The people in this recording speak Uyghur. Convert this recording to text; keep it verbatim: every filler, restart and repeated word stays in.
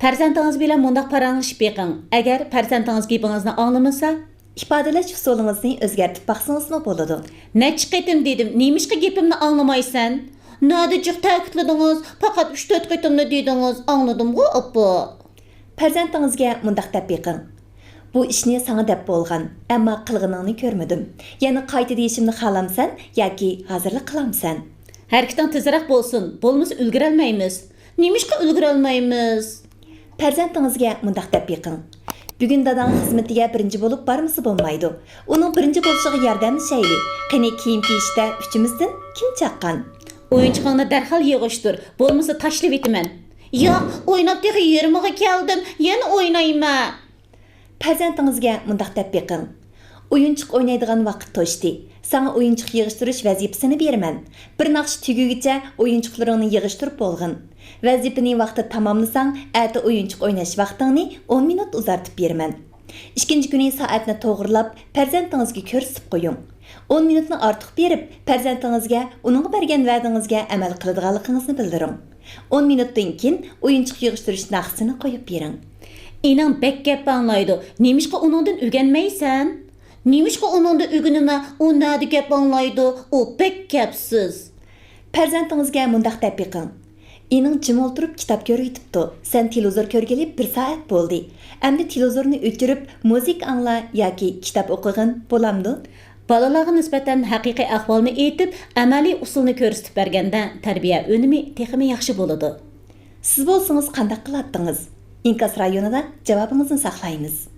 پەرزەنتىڭىز بىلەن مۇنداق پاراڭلىشىپ بېقىڭ، ئەگەر پەرزەنتىڭىز گېپىڭىزنى ئاڭلىمىسا، ئىپادىلەش ئۇسۇلىڭىزنى ئۆزگەرتىپ باقسىڭىزمۇ بولىدۇ. نەچچە قېتىم دېدىم، نېمىشقا گېپىمنى ئاڭلىمايسەن؟ نەدە جىق تەكىتلىدىڭىز؟ پەقەت ئۈچ-تۆت قېتىملا دېدىڭىز، ئاڭلىدىمغۇ، ئاپا. پەرزەنتىڭىزگە مۇنداق دەپ بېقىڭ. بۇ ئىشنى ساڭا دەپ بولغان، ئەمما قىلغىنىڭنى كۆرمىدىم. يەنە قايتا دېيىشىمنى خالامسەن ياكى ھازىرلا قىلامسەن؟ ھەرىكىتىڭ تېزرەك بولسۇن، بولمىسا ئۈلگۈرەلمەيمىز. نېمىشقا ئۈلگۈرەلمەيمىز؟ پەرزەنتىڭىزگە مۇنداق دەپ بېقىڭ. بۈگۈن داداڭ خىزمىتىگە بىرىنچى بولۇپ بارمىسا بولمايدۇ. ئۇنىڭ بىرىنچى بولۇشىغا ياردەملىشەيلى. قېنى، كىيىم كىيىشتە ئۈچىمىزدىن كىم چاققان؟ ئويۇنچۇقۇڭنى دەرھال يىغىشتۇر، بولمىسا تاشلىۋېتىمەن. ياق، ئويناپ تېخى يېرىمىغا كەلدىم، يەنە ئوينايمەن. پەرزەنتىڭىزگە مۇنداق دەپ بېقىڭ. ئويۇنچۇق ئوينايدىغان ۋاقىت توشتى. ساڭا ئويۇنچۇق يىغىشتۇرۇش ۋەزىپىسىنى بېرىمەن. بىر ناخشا تۈگىگىچە ئويۇنچۇقلىرىڭنى يىغىشتۇرۇپ بولغىن. ۋەزىپىنى ۋاقتىدا تاماملىساڭ، ئەتە ئويۇنچۇق ئويناش ۋاقتىڭنى ئون مىنۇت ئۇزارتىپ بېرىمەن. ئىككىنچى كۈنى سائەتنى توغرىلاپ، پەرزەنتىڭىزگە كۆرسىتىپ قويۇڭ. ئون مىنۇتنى ئارتۇق بېرىپ، پەرزەنتىڭىزگە ئۇنىڭغا بەرگەن ۋەدىڭىزگە ئەمەل قىلىدىغانلىقىڭىزنى بىلدۈرۈڭ. ئون مىنۇتتىن كېيىن ئويۇنچۇق يىغىشتۇرۇش ناخشىسىنى قويۇپ بېرىڭ. ئىنىڭ بەك گەپ ئاڭلايدۇ، نېمىشقا ئۇنىڭدىن ئۆگەنمەيسەن؟ نېمىشقا ئۇنىڭدىن ئۆگىنىمەن؟ ئۇ نەدە گەپ ئاڭلايدۇ؟ ئۇ بەك گەپسىز. پەرزەنتىڭىزگە مۇنداق دەپ بېقىڭ. ئىنىڭ جىم ئولتۇرۇپ كىتاب كۆرۈۋېتىپتۇ. سەن تېلېۋىزور كۆرگىلى بىر سائەت بولدى. ئەمدى تېلېۋىزورنى ئۆچۈرۈپ، مۇزىكا ئاڭلا ياكى كىتاب ئوقۇغىن، بولامدۇ؟ بالىلارغا نىسبەتەن ھەقىقىي ئەھۋالنى ئېيتىپ، ئەمەلىي ئۇسۇلنى كۆرسىتىپ بەرگەندە، تەربىيە ئۈنۈمى تېخىمۇ ياخشى بولىدۇ. سىز بولسىڭىز قانداق قىلاتتىڭىز؟ ئىنكاس رايونىدا جاۋابىڭىزنى ساقلايمىز.